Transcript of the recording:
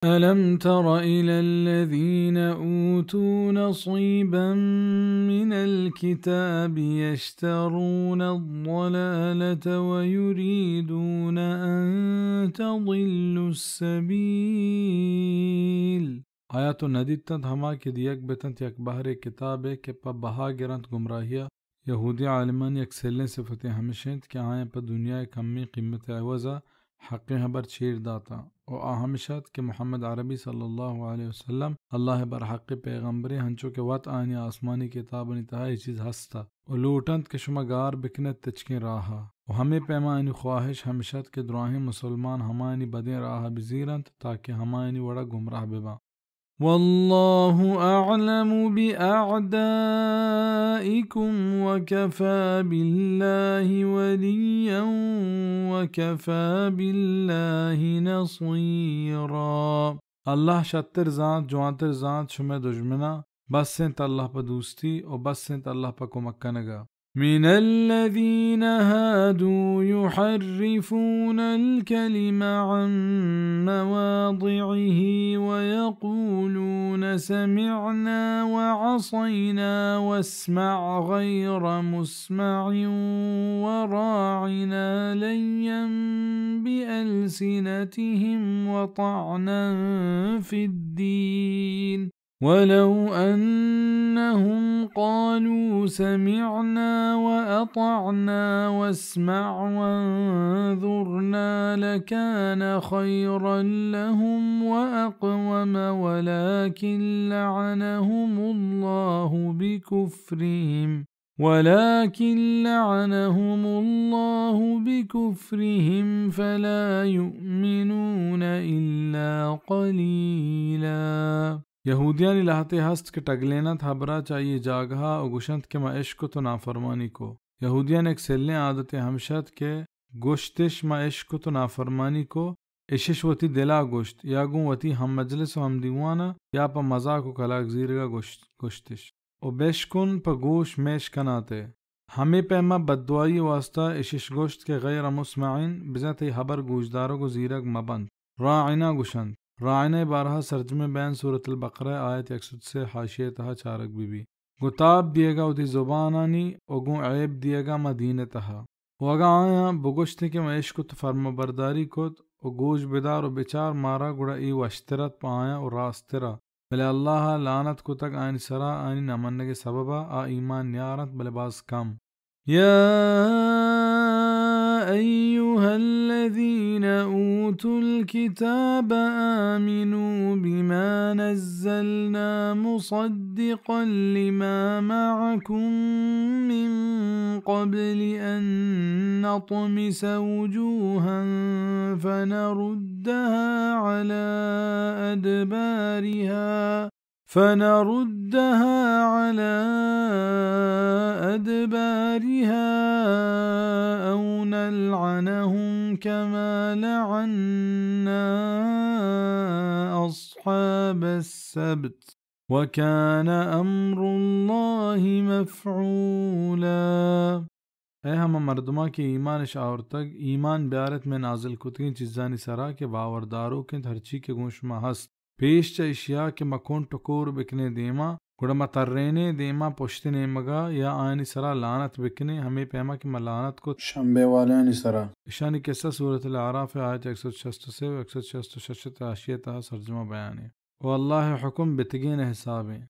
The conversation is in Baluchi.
ألم تر إلى الذين أوتوا نصيبا من الكتاب يشترون الضلالة ويريدون أن تضلوا السبيل. آیا تو ندیتنت ہما کہ دیگ بتنت یک بہرے کتابے کہ پہ بہا گرنت گمراہیا؟ یہودی عالمانی یک سلیں صفتے ہمش انت کہ آیاں پہ دنیا ء کمیں قیمت ء عوضا حقیں ہبر چیر داتاں و آ ہمش ات کہ محمد عربی صلی اللہ علیہ وسلم اللہ ء برحقیں پیغمبرے، ہنچو کہ وت آیانی آسمانی کتابانی تہا اے چیز ہست ات، و لوٹ انت کہ شما گار بکنیت تچکیں راہا۔ و ہمے پیما آیانی خواہش ہمش ات کہ دراہیں مسلمان ہمایانی بدیں راہا بزیرنت تاکہ ہمایانی وڑا گمراہ بباں۔ والله أعلم بأعدائكم وكفى بالله وليا وكفى بالله نصيرا۔ اللہ شتر زانت، جوانتر زانت شمئے دژمناں، بس انت اللہ پہ دوستی و بس انت اللہ پہ کمک کنگا۔ من الذين هادوا يحرفون الكلم عن مواضعه ويقولون سمعنا وعصينا واسمع غير مسمع وراعنا ليا بألسنتهم وطعنا في الدين، ولو أنهم قالوا سمعنا وأطعنا واسمع وانظرنا لكان خيرا لهم وأقوم، ولكن لعنهم الله بكفرهم، ولكن لعنهم الله بكفرهم فلا يؤمنون إلا قليلا۔ یہودیانی لہتے ہست کہ ٹگلیننت ہبرا چہ آئی جاگہا و گوشنت کہ ما اشکت و نافرمانی کو۔ یہودیانی یک سلیں عادتے ہمش ات کہ گوشتش ما اشکت و نافرمانی کو، اشش وتی دلا گوشت، یا گوں وتی ہم مجلس و ہم دیوانا، یا پہ مزاک و کلاگ زیرگا گوشت، گوشتش۔ و بشکن پہ گوش میش کناتے۔ ہمے پیما بددعائی واسطہ اشش گوشت کہ غیر مسمعین، بزاں تئی ہبر گوشدارگ و زیرگ مبنت۔ راعنا گوشنت۔ راعنا بارہا سرجمیں بیان سورۃ البقرہ آیت یک سد سے حاشیہ تہا چارگ بہ بی۔ گوں تاب دیگا وتی زبانانی و گوں عیب دیگا ما دین تہا۔ و اگاں آیاں بگوشتیں کہ ما اشکت و فرمانبرداری کت و گوش بدار و بچار مارا، گڑا اے وشتر ات پہ آیاں و راستتر ات۔ بلے اللہ ء لعنت کتگ آیانی سرا، آیانی نہ منگ ء سبب ء آ ایمان نیارنت، بلے باز کم۔ يا أيها الذين أوتوا الكتاب آمنوا بما نزلنا مصدقا لما معكم من قبل أن نطمس وجوها فنردها على أدبارها، فنردها على أدبارها أو نلعنهم كما لعنا أصحاب السبت، وكان أمر الله مفعولا۔ اے ہما مردماں کہ ایمانش آورتگ، ایمان بیارت مئے نازل کتگیں چیزانی سرا کہ باورداروک انت ہرچی کہ گوں شما ہست۔ پیش چہ اشیا کہ ما کنٹ و کور بکنیں دیما، گڑا ما ترینیں دیما پشت نیمگا یا آیانی سرا لعنت بکنیں، ہمے پیما کہ ما لعنت کت شمبے والیانی سرا۔ اشانی قصہ سورۃ الاعراف آیت یک سد شست و سے و یک سد شست و شش ء حاشیہ تہا سرجما بیان انت۔ و اللہ ء حکم بتگین ء حسابیں۔